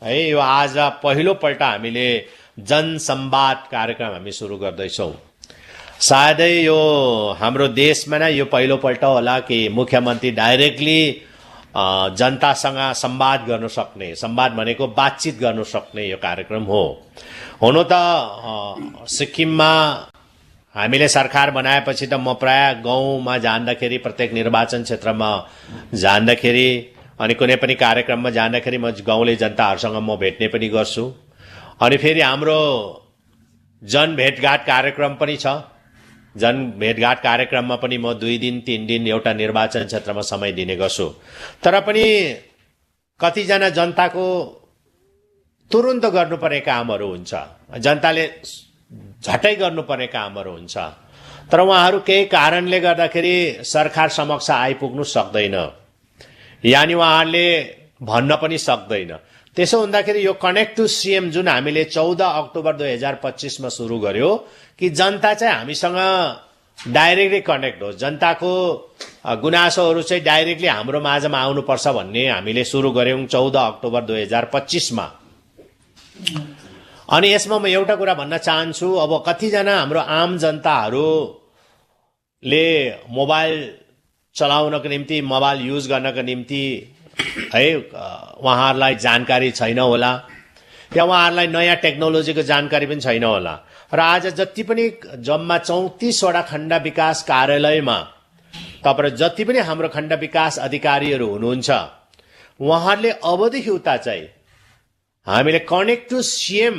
है। यो आज पहिलोपल्ट हामीले जनसंवाद कार्यक्रम हामी सुरु गर्दैछौँ। सायदै यो हाम्रो देशमा नै यो पहिलोपल्ट होला कि मुख्यमन्त्री डाइरेक्टली जनतासँग संवाद गर्न सक्ने, संवाद भनेको बातचित गर्न सक्ने यो कार्यक्रम हो। हुन त सिक्किममा हामीले सरकार बनाएपछि त म प्राय गाउँमा जाँदाखेरि, प्रत्येक निर्वाचन क्षेत्रमा जाँदाखेरि अनि कुनै पनि कार्यक्रममा जाँदाखेरि म गाउँले जनताहरूसँग म भेट्ने पनि गर्छु। अनि फेरि हाम्रो जन भेटघाट कार्यक्रम पनि छ। जन भेटघाट कार्यक्रममा पनि म 2 दिन 3 दिन एउटा निर्वाचन क्षेत्रमा समय दिने गर्छु। तर पनि कतिजना जनताको तुरुन्त गर्नुपर्ने कामहरू हुन्छ, जनताले झटै गर्नुपर्ने कामहरू हुन्छ, तर उहाँहरू केही कारणले गर्दाखेरि सरकार समक्ष आइपुग्नु सक्दैन, यानि उहाँहरूले भन्न पनि सक्दैन। त्यसो हुँदाखेरि यो कनेक्ट टु सीएम जुन हामीले 14 अक्टोबर 2025 मा सुरु गर्यो कि जनता चाहिँ हामीसँग डाइरेक्टली कनेक्ट होस्, जनताको गुनासोहरू चाहिँ डाइरेक्टली हाम्रो माझमा आउनुपर्छ भन्ने हामीले सुरु गर्यौं 14 अक्टोबर 2025 मा। अनि यसमा म एउटा कुरा भन्न चाहन्छु, अब कतिजना हाम्रो आम जनताहरूले मोबाइल चलाउनको निम्ति, मोबाइल युज गर्नको निम्ति है उहाँहरूलाई जानकारी छैन होला, या उहाँहरूलाई नयाँ टेक्नोलोजीको जानकारी पनि छैन होला। र आज जति पनि जम्मा 34 वटा खण्ड विकास कार्यालयमा तपाईं जति पनि हाम्रो खण्ड विकास अधिकारीहरू हुनुहुन्छ, उहाँहरूले अबदेखि उता चाहिँ हामीले कनेक्ट टु सीएम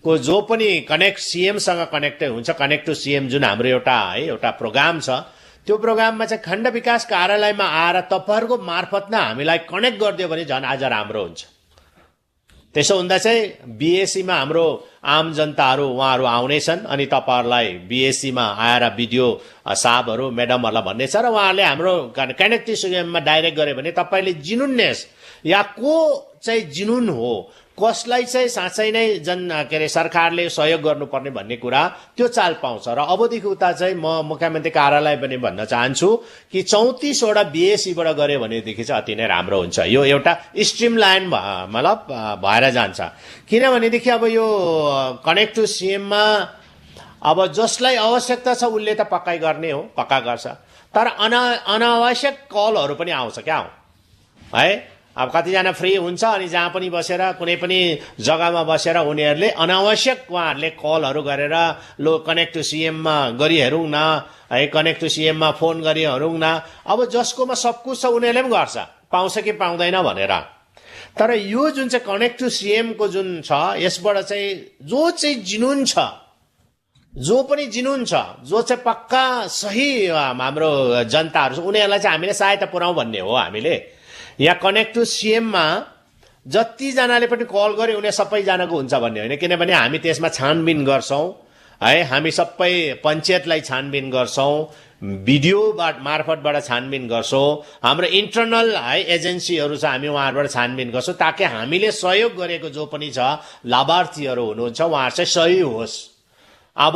को जो पनि कनेक्ट सीएम सँग कनेक्ट हुन्छ, कनेक्ट टु सीएम जुन हाम्रो एउटा प्रोग्राम छ, त्यो प्रोग्राममा चाहिँ खण्ड विकास कार्यालयमा आएर तपाईहरुको मार्फत नै हामीलाई कनेक्ट गरिदियो भने झन् आज राम्रो हुन्छ। त्यसो हुँदा चाहिँ बीएससी मा हाम्रो आम जनताहरू उहाँहरू आउनेछन् अनि तपाईहरुलाई बीएससी मा आएर भिडियो साहबहरू म्याडमहरुलाई भन्ने छ, र उहाँहरूले हाम्रो कनेक्ट टु सीएममा डाइरेक्ट गर्यो भने तपाईले जिनुन्नेस या को चाहिँ जिनुन हो, कसलाई चाहिँ साँच्चै नै सरकारले सहयोग गर्नुपर्ने भन्ने कुरा त्यो चाल पाउँछ। र अबदेखि उता चाहिँ म मुख्यमन्त्री कार्यालय पनि भन्न चाहन्छु कि 34 वटा बीएससीबाट गर्यो भनेदेखि चाहिँ अति नै राम्रो हुन्छ। यो एउटा स्ट्रिम लाइन मतलब भएर जान्छ। किनभनेदेखि अब यो कनेक्ट टु सीएममा अब जसलाई आवश्यकता छ उसले त पक्कै गर्ने हो, पक्का गर्छ, तर अनावश्यक कलहरू पनि आउँछ क्या है। अब कतिजना फ्री हुन्छ अनि जहाँ पनि बसेर कुनै पनि जग्गामा बसेर उनीहरूले अनावश्यक उहाँहरूले कलहरू गरेर लो कनेक्ट टु सीएममा गरी हेरौँ न है, कनेक्ट टु सीएममा फोन गरी हेरौँ न। अब जसकोमा सब कुछ छ उनीहरूले पनि गर्छ, पाउँछ कि पाउँदैन भनेर। तर यो जुन चाहिँ कनेक्ट टु सीएम को जुन छ, यसबाट चाहिँ जो चाहिँ जिनुन छ, जो पनि जिनुन छ, जो चाहिँ पक्का सही हाम्रो जनताहरू छ, उनीहरूलाई चाहिँ हामीले सहायता पुर्याउँ भन्ने हो। हामीले यहाँ कनेक्ट टु सीएममा जतिजनाले पनि कल गरे उनी सबैजनाको हुन्छ भन्ने होइन, किनभने हामी त्यसमा छानबिन गर्छौं है। हामी सबै पञ्चायतलाई छानबिन गर्छौं, भिडियो मार्फतबाट छानबिन गर्छौं, हाम्रो इन्टरनल है एजेन्सीहरू छ, हामी उहाँहरूबाट छानबिन गर्छौं ताकि हामीले सहयोग गरेको जो पनि छ लाभार्थीहरू हुनुहुन्छ उहाँहरू चाहिँ सही होस्। अब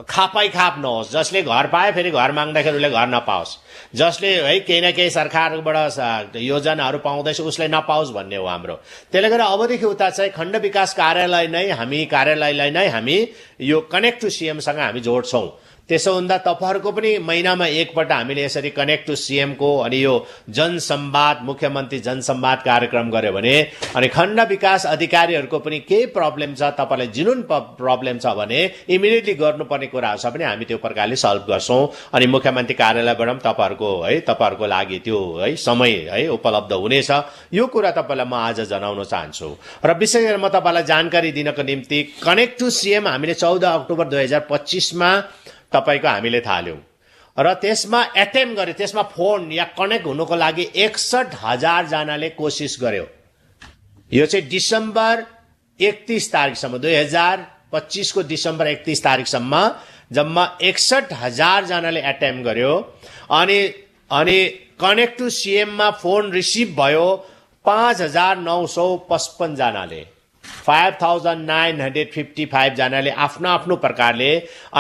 खापाई खाप नहोस्, जसले घर पाए फेरि घर माग्दाखेरि उसले घर नपाओस्, जसले है केही न केही सरकारबाट योजनाहरू पाउँदैछ उसले नपाओस् भन्ने हो हाम्रो। त्यसले गर्दा अबदेखि उता चाहिँ खण्ड विकास कार्यालयलाई नै हामी यो कनेक्ट टु सीएम सँग हामी जोड्छौं। त्यसो हुँदा तपाईहरुको पनि महिनामा एकपल्ट हामीले यसरी कनेक्ट टु सीएम को अनि यो जनसंवाद मुख्यमन्त्री जनसंवाद कार्यक्रम गर्यो भने अनि खण्ड विकास अधिकारीहरुको पनि केही प्रब्लम छ, तपाईलाई जुन प्रब्लम छ भने इमिडिएटली गर्नुपर्ने कुराहरु छ भने हामी त्यो प्रकारले सल्भ गर्छौं। अनि मुख्यमन्त्री कार्यालयबाट पनि तपाईहरुको लागि त्यो है समय है उपलब्ध हुनेछ। यो कुरा तपाईलाई म आज जनाउन चाहन्छु। र विशेष गरी म तपाईलाई जानकारी दिनको निम्ति कनेक्ट टु सीएम हामीले 14 अक्टोबर 2025 मा तपाईको हामीले थाल्यौं र त्यसमा एटेम्प गरे, त्यसमा फोन या कनेक्ट हुनुको लागि 61,000 जनाले कोसिस गर्यो। यो चाहिँ डिसेम्बर 31 तारिखसम्म 2025 को डिसेम्बर 31 तारिखसम्म जम्मा 61,000 जनाले एटेम्प गर्यो। अनि कनेक्ट टु सीएम मा फोन रिसिभ भयो 5,955 जनाले। 5955 जनाले आफ्नो आफ्नो प्रकारले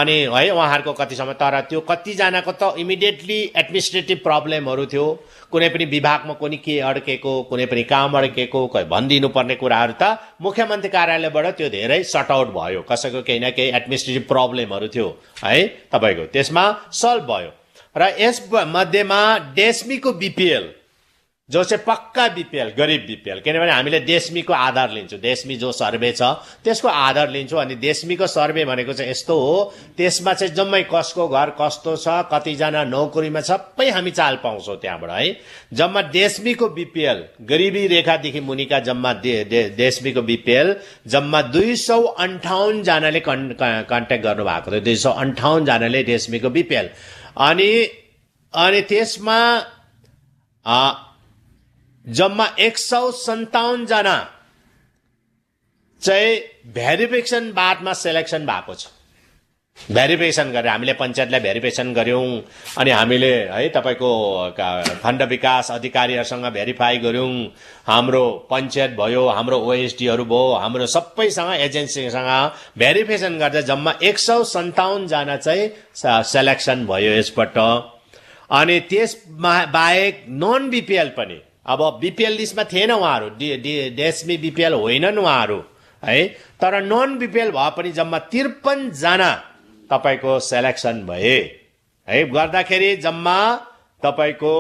अनि है उहाँहरूको कति समय तर त्यो कतिजनाको त इमिडिएटली एडमिनिस्ट्रेटिभ प्रब्लमहरू थियो कुनै पनि विभागमा कुनै के अड्केको कुनै पनि काम अड्केको भनिदिनु पर्ने कुराहरू त मुख्यमन्त्री कार्यालयबाट त्यो धेरै सर्ट आउट भयो कसैको केही न केही एडमिनिस्ट्रेटिभ प्रब्लमहरू थियो है तपाईँको त्यसमा सल्भ भयो र यस मध्येमा डेस्मीको बीपीएल जो चाहिँ पक्का बीपीएल गरिब बीपीएल किनभने हामीले डेस्मीको आधार लिन्छौँ डेस्मी जो सर्वे छ त्यसको आधार लिन्छौँ अनि डेस्मीको सर्वे भनेको चाहिँ यस्तो हो त्यसमा चाहिँ जम्मै कसको घर कस्तो छ कतिजना नौकरीमा सबै हामी चाल पाउँछौँ त्यहाँबाट है जम्मा डेस्मीको बीपीएल गरिबी रेखादेखि मुनिका जम्मा डेस्मीको बीपीएल जम्मा 258 जनाले कन्ट्याक्ट गर्नुभएको थियो 258 जनाले डेस्मीको बीपीएल अनि त्यसमा जम्मा 157 जना चाहिँ भेरिफिकेसन बादमा सेलेक्सन भएको छ भेरिफिकेसन गरेर हामीले पञ्चायतलाई भेरिफिकेसन गर्यौं अनि हामीले है तपाईको खण्ड विकास अधिकारीहरुसँग भेरिफाई गर्यौं हाम्रो पञ्चायत भयो हाम्रो ओएसडीहरु भयो हाम्रो सबैसँग एजेन्सीसँग भेरिफिकेसन गर्दा जम्मा 157 जना चाहिँ सेलेक्सन भयो यसपल्ट अनि त्यस बाहेक नन बीपीएल पनि अब बीपीएल लिस्टमा थिएन उहाँहरु डेस्मी बीपीएल होइनन् उहाँहरु है तर नन बीपीएल भए पनि जम्मा 53 जना तपाईको सेलेक्सन भए है गर्दाखेरि जम्मा तपाईको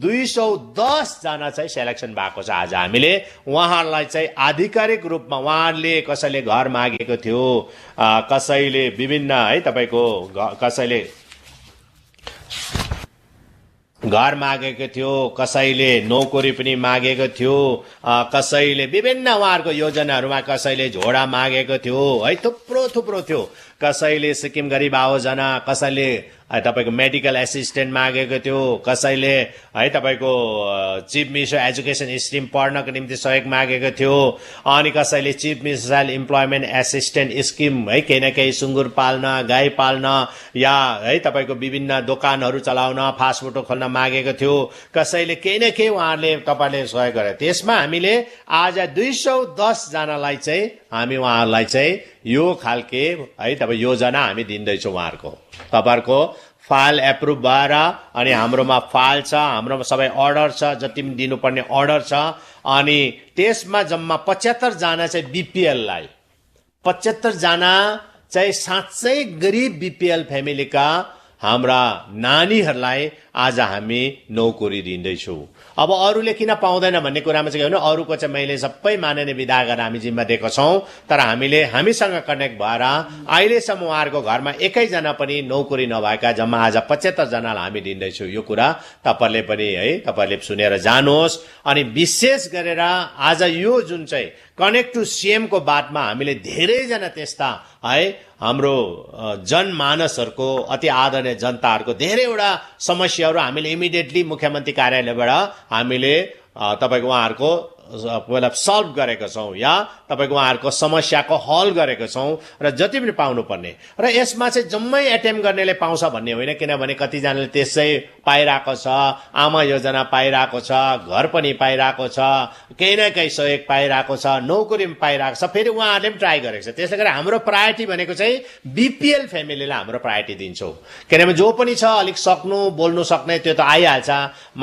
210 जना चाहिँ सेलेक्सन भएको छ आज हामीले उहाँहरुलाई चाहिँ आधिकारिक रूपमा उहाँहरुले कसैले घर मागेको थियो कसैले विभिन्न है तपाईको कसैले घर मागेको थियो कसैले नौकरी पनि मागेको थियो कसैले विभिन्न उहाँहरुको योजनाहरुमा कसैले झोडा मागेको थियो है थुप्रो थियो कसैले सिक्किम गरिब आयोजना कसैले तपाईको मेडिकल एसिस्टेन्ट मागेको थियो कसैले है तपाईको चीफ मिनिस्टर एजुकेसन स्ट्रीम पढ्नको निम्ति सहयोग मागेको थियो अनि कसैले chief minister employment assistant scheme है केही न केही सुँगुर पाल्न गाई पाल्न या है तपाईको विभिन्न दोकानहरु चलाउन फास्ट फुड खोल्न मागेको थियो कसैले केही न केही उहाँहरुले तपाईले सहयोग गरे त्यसमा हामीले आज 210 जनालाई चाहिँ हामी उहाँहरुलाई चाहिँ यो खालके है तपाई योजना हामी दिँदै छौं उहाँहरुको तपाईहरुको फाइल एप्रुभ भएर अनि हाम्रोमा फाइल छ हाम्रोमा सबै अर्डर छ जति पनि दिनुपर्ने अर्डर छ अनि त्यसमा जम्मा 75 जना चाहिँ बीपीएल लाई 75 जना चाहिँ साँच्चै गरिब बीपीएल फ्यामिलीका हाम्रा नानीहरुलाई आज हामी नौकरी दिँदै छौं अब अरूले किन पाउँदैन भन्ने कुरामा चाहिँ के भने अरूको चाहिँ मैले सबै माननीय विधायकहरु हामी जिम्मा दिएको छौं तर हामीले हामीसँग कनेक्ट भएर अहिलेसम्म उहाँहरुको घरमा एकै जना पनि नौकरी नभएका जम्मा आज 75 जनालाई हामी दिँदै छौं यो कुरा तपाईले पनि है तपाईले सुनेर जानुहोस् अनि विशेष गरेर आज यो जुन चाहिँ कनेक्ट टु सीएम को बातमा हामीले धेरै जना त्यस्ता है हाम्रो जनमानसहरुको अति आदरणीय जनताहरुको धेरैवटा समस्याहरु हामीले इमिडिएटली मुख्यमन्त्री कार्यालयबाट हामीले तपाईको उहाँहरुको पहिला सल्भ गरेका छौं या तपाईको उहाँहरुको समस्याको हल गरेका छौं र जति पनि पाउनु पर्ने र यसमा चाहिँ जम्मै एटेम्प गर्नेले पाउँछ भन्ने होइन किनभने कति जनाले त्यसै पाइराको छ आमा योजना पाइराको छ घर पनि पाइराको छ केही न केही सहयोग पाइराको छ नौकरी पनि पाइराको छ फेरि उहाँहरुले पनि ट्राई गरेको छ त्यसैले गर्दा हाम्रो प्रायोरिटी भनेको चाहिँ बीपीएल फ्यामिलीलाई हाम्रो प्रायोरिटी दिन्छौं किनभने जो पनि छ अलिक सक्नु बोल्नु सक्ने त्यो त आइहाल्छ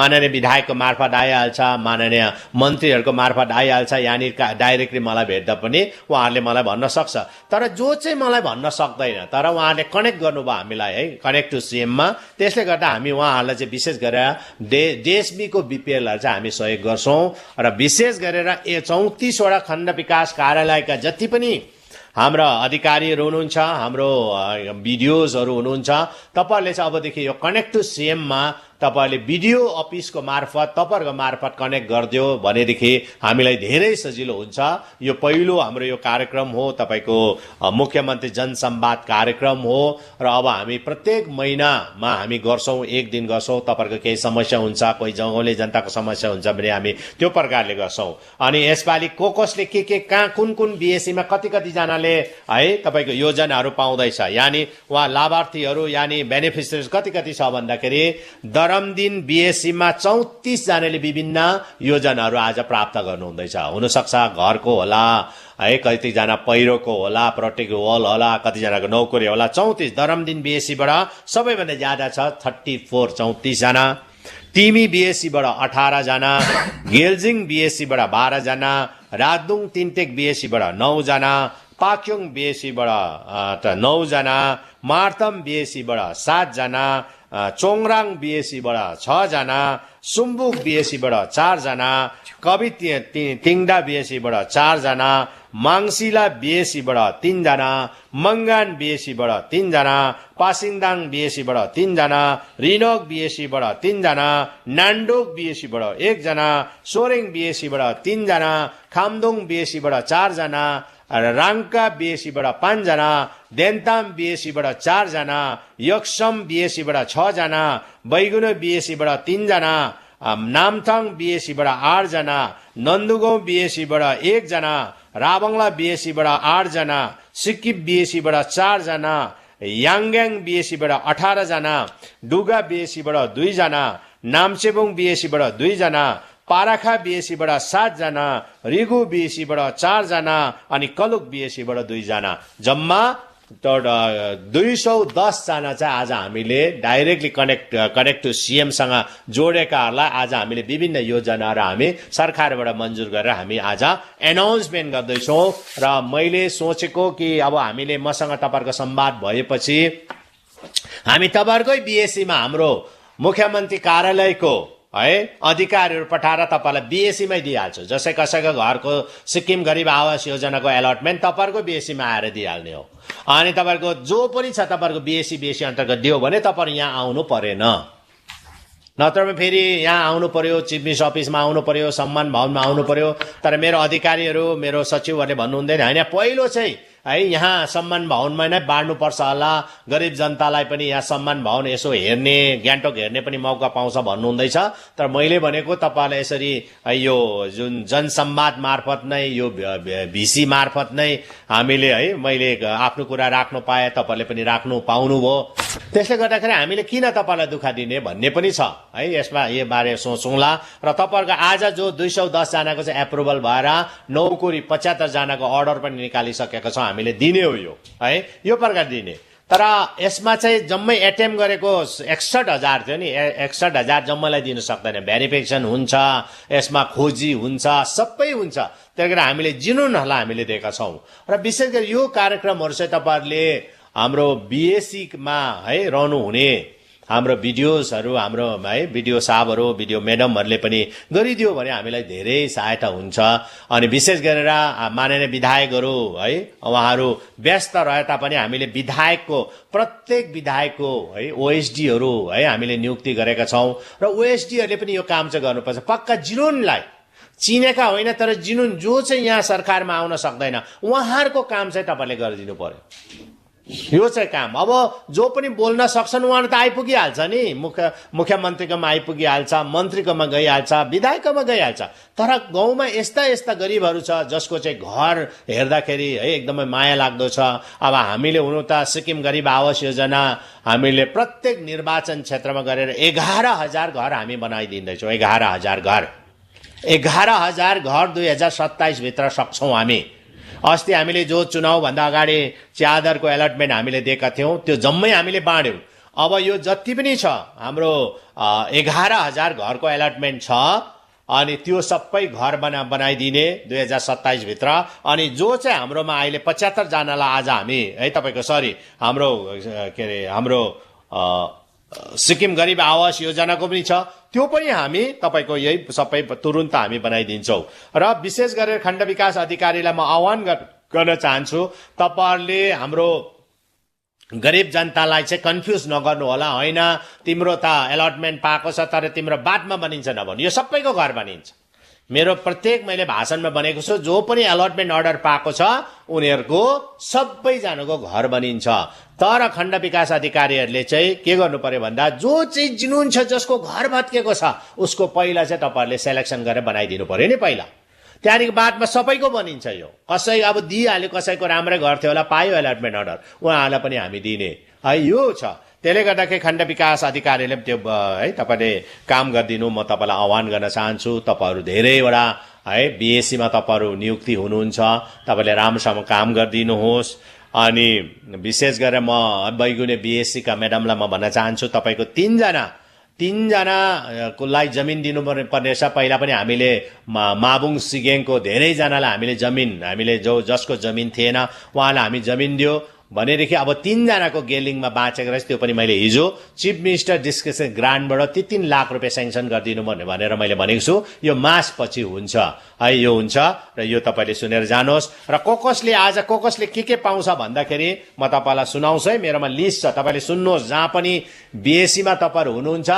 माननीय विधायकको मार्फत आइहाल्छ माननीय मन्त्रीहरुको मार्फत आइहाल्छ यानी डाइरेक्टली मलाई भेट्दा पनि उहाँहरुले मलाई भन्न सक्छ तर जो चाहिँ मलाई भन्न सक्दैन तर उहाँहरुले कनेक्ट गर्नुभयो हामीलाई है कनेक्ट टु सीएम मा त्यसले गर्दा हामी उहाँहरुलाई चाहिँ विशेष गरेर डेस्मीको बीपीएल हरु चाहिँ हामी सहयोग गर्छौं र विशेष गरेर 34 वटा खण्ड विकास कार्यालयका जति पनि हाम्रा अधिकारीहरु हुनुहुन्छ हाम्रो भिडियोजहरु हुनुहुन्छ तपाईहरुले चाहिँ अबदेखि यो कनेक्ट टु सीएम मा तपाईले भिडियो अफिसको मार्फत तपाईहरुको मार्फत कनेक्ट गर्दियो भनेदेखि हामीलाई धेरै सजिलो हुन्छ यो पहिलो हाम्रो यो कार्यक्रम हो तपाईको मुख्यमन्त्री जनसंवाद कार्यक्रम हो र अब हामी प्रत्येक महिनामा हामी गर्छौं एक दिन गर्छौं तपाईहरुको केही समस्या हुन्छ कोही गाउँले जनताको समस्या हुन्छ भने हामी त्यो प्रकारले गर्छौं अनि यसपालि कसले के कहाँ कुन बीएससी मा कति जनाले है तपाईको योजनाहरु पाउँदैछ यानी उहाँ लाभार्थीहरु यानी बेनिफिसियरीज कति छ भन्दाखेरि दरमदिन बीएससी मा 34 जनाले विभिन्न योजनाहरु आज प्राप्त गर्नुहुँदैछ हुन सक्छ घरको होला है, कतिजना पहिरोको होला, प्रोटेक्ट वल होला, कतिजनाको नौकरी होला। 34 दरमदिन बिएसीबाट सबैभन्दा ज्यादा छ 34 34 जना। तिमी बिएसीबाट 18 जना, गेल्जिङ बिएसीबाट 12 जना, राजदुङ तिनटेक बिएसीबाट 9 जना, पाक्योङ बिएसीबाट 9 जना, मार्तम बिएसीबाट 7 जना, चोङराङ बिएसीबाट 6 जना, सुम्बुक बिएसीबाट 4 जना, कवि तिङडा बिएसीबाट 4 जना, माङसिला बिएसीबाट 3 जना, मंगान बिएसीबाट 3 जना, पासिङदाङ बिएसीबाट 3 जना, रिनोक बिएसीबाट 3 जना, नान्डोक बिएसीबाट 1 जना, सोरेङ बिएसीबाट 3 जना, खामदोङ बिएसीबाट 4 जना, राङ्का बिएसीबाट 5 जना, देन्ताम बिएसीबाट 4 जना, यक्सम बिएसीबाट 6 जना, बैगुन बिएसीबाट 3 जना, नामथाङ बिएसीबाट 8 जना, नन्दुगाउँ बिएसीबाट 1 जना, राबङला बिएसीबाट 8 जना, सिक्किम बिएसीबाट 4 जना, याङग्याङ बिएसीबाट 18 जना, डुगा बिएसीबाट 2 जना, नामचेबुङ बिएसीबाट 2 जना, पाराखा बिएसीबाट 7 जना, रिगु बिएसीबाट 4 जना, अनि कलुक बिएसीबाट 2 जना। जम्मा 210 जना चाहिँ आज हामीले डाइरेक्टली कनेक्ट टु सीएमसँग जोडेकाहरूलाई आज हामीले विभिन्न योजनाहरू हामी सरकारबाट मन्जुर गरेर हामी आज एनाउन्समेन्ट गर्दैछौँ। र मैले सोचेको कि अब हामीले मसँग तपाईँहरूको संवाद भएपछि हामी तपाईँहरूकै बिएसीमा हाम्रो मुख्यमन्त्री कार्यालयको है अधिकारीहरू पठाएर तपाईँलाई बिएसीमै दिइहाल्छु। जसै कसैको घरको सिक्किम गरिब आवास योजनाको एलटमेन्ट तपाईँहरूको बिएसीमा आएर दिइहाल्ने हो। अनि तपाईँहरूको जो पनि छ तपाईँहरूको बिएसी अन्तर्गत दियो भने तपाईँहरू यहाँ आउनु परेन, नत्र फेरि यहाँ आउनु पर्यो, चिफ मिनिस्टर अफिसमा आउनु पर्यो, सम्मान भवनमा आउनु पर्यो। तर मेरो अधिकारीहरू मेरो सचिवहरूले भन्नु हुँदैन होइन, पहिलो चाहिँ है यहाँ सम्मान भवनमा नै बाँड्नुपर्छ होला, गरिब जनतालाई पनि यहाँ सम्मान भवन यसो हेर्ने, गान्तोक हेर्ने पनि मौका पाउँछ भन्नु हुँदैछ। तर मैले भनेको तपाईँलाई यसरी यो जुन जनसंवाद मार्फत नै, यो भिसी मार्फत नै हामीले है मैले आफ्नो कुरा राख्नु पाएँ, तपाईँले पनि राख्नु पाउनुभयो। त्यसले गर्दाखेरि हामीले किन तपाईँलाई दुःख दिने भन्ने पनि छ है, यसमा यो बारे सोचौँला। र तपाईँहरूको आज जो 210 जनाको चाहिँ एप्रुभल भएर नौकरी 75 जनाको अर्डर पनि निकालिसकेको छ, हामीले दिने हो यो है, यो प्रकार दिने। तर यसमा चाहिँ जम्मै एटेम्प गरेको 61,000 थियो नि, 61,000 जम्मैलाई दिन सक्दैन, भेरिफिकेसन हुन्छ, यसमा खोजी हुन्छ, सबै हुन्छ। त्यही भएर हामीले जिनुनहरूलाई हामीले दिएका छौँ। र विशेष गरी यो कार्यक्रमहरू चाहिँ तपाईँहरूले हाम्रो बिएसीमा है रहनुहुने हाम्रो भिडियोजहरू, हाम्रो है भिडियो साहबहरू, भिडियो म्याडमहरूले पनि गरिदियो भने हामीलाई धेरै सहायता हुन्छ। अनि विशेष गरेर माननीय विधायकहरू है उहाँहरू व्यस्त रहे तापनि हामीले विधायकको प्रत्येक विधायकको है ओएसडीहरू है हामीले नियुक्ति गरेका छौँ। र ओएसडीहरूले पनि यो काम चाहिँ गर्नुपर्छ। पक्का जिनुनलाई चिनेका होइन, तर जिनुन जो चाहिँ यहाँ सरकारमा आउन सक्दैन उहाँहरूको काम चाहिँ तपाईँले गरिदिनु पर्यो। यो चाहिँ काम अब जो पनि बोल्न सक्छन् उहाँहरू त आइपुगिहाल्छ नि, मुख्यमन्त्रीकोमा आइपुगिहाल्छ, मन्त्रीकोमा गइहाल्छ, विधायककोमा गइहाल्छ। तर गाउँमा यस्ता यस्ता गरिबहरू छ जसको चाहिँ घर हेर्दाखेरि है एकदमै माया लाग्दो छ। अब हामीले हुनु त सिक्किम गरिब आवास योजना हामीले प्रत्येक निर्वाचन क्षेत्रमा गरेर 11,000 घर हामी बनाइदिँदैछौँ। 11,000 घर 2027 भित्र सक्छौँ हामी। अस्ति हामीले जो चुनावभन्दा अगाडि च्यादरको एलटमेन्ट हामीले दिएका थियौँ त्यो जम्मै हामीले बाँड्यौँ। अब यो जति पनि छ हाम्रो 11,000 घरको एलटमेन्ट छ, अनि त्यो सबै घर बनाइदिने 2027 भित्र। अनि जो चाहिँ हाम्रोमा अहिले 75 जनालाई आज हामी है तपाईँको हाम्रो के अरे हाम्रो सिक्किम गरिब आवास योजनाको पनि छ, त्यो पनि हामी तपाईँको यही सबै तुरुन्त हामी बनाइदिन्छौँ। र विशेष गरेर खण्ड विकास अधिकारीलाई म आह्वान गर्न चाहन्छु, तपाईँहरूले हाम्रो गरिब जनतालाई चाहिँ कन्फ्युज नगर्नु होला। होइन तिम्रो त एलटमेन्ट पाएको छ तर तिम्रो बादमा बनिन्छ नभन्नु, यो सबैको घर बनिन्छ। मेरो प्रत्येक मैले भाषणमा भनेको छु, जो पनि एलटमेन्ट अर्डर पाएको छ उनीहरूको सबैजनाको घर बनिन्छ। तर खण्ड विकास अधिकारीहरूले चाहिँ के गर्नु पर्यो भन्दा जो चाहिँ जिनुन छ, जसको घर भत्केको छ उसको पहिला चाहिँ तपाईँहरूले सेलेक्सन गरेर बनाइदिनु पर्यो नि पहिला, त्यहाँदेखि बादमा सबैको बनिन्छ। यो कसै अब दिइहाल्यो, कसैको राम्रै घर थियो होला पायो एलटमेन्ट अर्डर, उहाँहरूलाई पनि हामी दिने है, यो छ। त्यसले गर्दाखेरि खण्ड विकास अधिकारीले त्यो है तपाईँले काम गरिदिनु म तपाईँलाई आह्वान गर्न चाहन्छु। तपाईँहरू धेरैवटा है बीएससीमा तपाईँहरू नियुक्ति हुनुहुन्छ, तपाईँले राम्रोसँग काम गरिदिनुहोस्। अनि विशेष गरेर म बैगुने बीएससी का म्याडमलाई म भन्न चाहन्छु, तपाईँको तीनजनाको लागि जमिन दिनु पर्नेछ। पहिला पनि हामीले माबुङ सिगेङको धेरैजनालाई हामीले जसको जमिन थिएन उहाँलाई हामी जमिन दियो भनेदेखि अब 3जनाको गेलिङमा बाँचेको रहेछ। त्यो पनि मैले हिजो चिफ मिनिस्टर डिस्कसन ग्रान्टबाट 3 लाख रुपियाँ सेङ्सन गरिदिनु भनेर मैले भनेको छु। यो मास पछि हुन्छ है, यो हुन्छ र यो तपाईँले सुनेर जानुहोस्। र कसले के पाउँछ भन्दाखेरि म तपाईँलाई सुनाउँछु है, मेरोमा लिस्ट छ, तपाईँले सुन्नुहोस्। जहाँ पनि बीएससीमा तपाईँहरू हुनुहुन्छ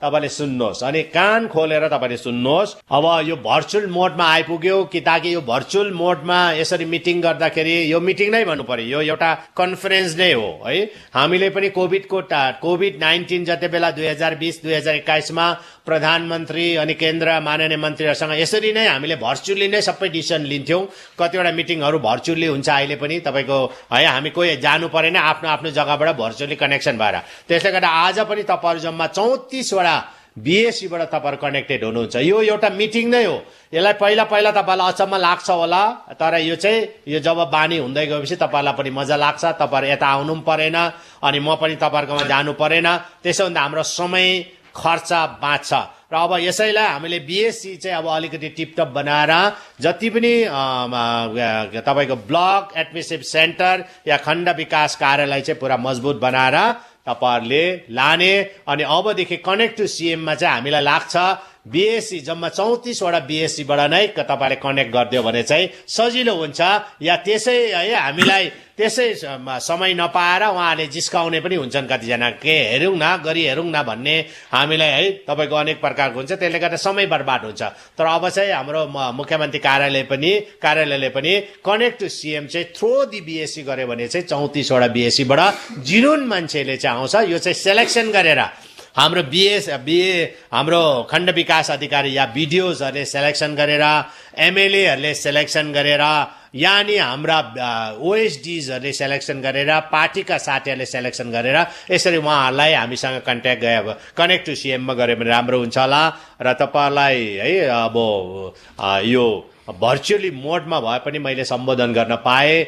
तपाईँले सुन्नुहोस्, अनि कान खोलेर तपाईँले सुन्नुहोस्। अब यो भर्चुअल मोडमा आइपुग्यो कि ताकि यो भर्चुअल मोडमा यसरी मिटिङ गर्दाखेरि यो मिटिङ नै भन्नु पर्यो, यो एउटा कन्फरेन्स नै हो है। हामीले पनि कोभिड-19 जति बेला 2020-2021 मा प्रधानमन्त्री अनि केन्द्र माननीय मन्त्रीहरूसँग यसरी नै हामीले भर्चुअली नै सबै डिसिसन लिन्थ्यौँ। कतिवटा मिटिङहरू भर्चुअली हुन्छ अहिले पनि तपाईँको है, हामी कोही जानु परेन, आफ्नो आफ्नो जग्गाबाट भर्चुअली कनेक्सन भएर। त्यसले गर्दा आज पनि तपाईँहरू जम्मा 34वटा बीएससीबाट तपाईँहरू कनेक्टेड हुनुहुन्छ। यो एउटा मिटिङ नै हो। यसलाई पहिला तपाईँलाई अचम्म लाग्छ होला, तर यो जब बानी हुँदै गएपछि तपाईँलाई पनि मजा लाग्छ। तपाईँहरू यता आउनु पनि परेन अनि म पनि तपाईँहरूकोमा जानु परेन। त्यसो भन्दा हाम्रो समय खर्च बाँच्छ। र अब यसैलाई हामीले बीएससी चाहिँ अब अलिकति टिपटप बनाएर जति पनि तपाईँको ब्लक एडमिनिस्ट्रेटिभ सेन्टर या खण्ड विकास कार्यालय चाहिँ पुरा मजबुत बनाएर तपाईहरुले लाने। अनि अबदेखि कनेक्ट टु सीएममा चाहिँ हामीलाई लाग्छ बीएससी जम्मा 34वटा बीएससीबाट नै तपाईले कनेक्ट गरिदियो भने चाहिँ सजिलो हुन्छ। या त्यसै है हामीलाई त्यसै समय नपाएर उहाँले जिस्काउने पनि हुन्छन् कतिजना, के हेरौँ न गरी हेरौँ न भन्ने हामीलाई है तपाईको अनेक प्रकारको हुन्छ। त्यसले गर्दा समय बर्बाद हुन्छ। तर अब चाहिँ हाम्रो मुख्यमन्त्री कार्यालयले पनि कनेक्ट टु सीएम चाहिँ थ्रो दि बीएससी गर्यो भने चाहिँ 34वटा बीएससीबाट जिनुन मान्छेले चाहिँ आउँछ। यो चाहिँ सेलेक्सन गरेर हाम्रो हाम्रो खण्ड विकास अधिकारी या बीडीओजहरूले सेलेक्सन गरेर, एमएलएहरूले सेलेक्सन गरेर, यानी हाम्रा ओएसडीजहरूले सेलेक्सन गरेर, पार्टीका साथीहरूले सेलेक्सन गरेर यसरी उहाँहरूलाई हामीसँग कनेक्ट टु सीएममा गऱ्यो भने राम्रो हुन्छ होला। र तपाईहरुलाई है अब यो भर्चुअली मोडमा भए पनि मैले सम्बोधन गर्न पाएँ।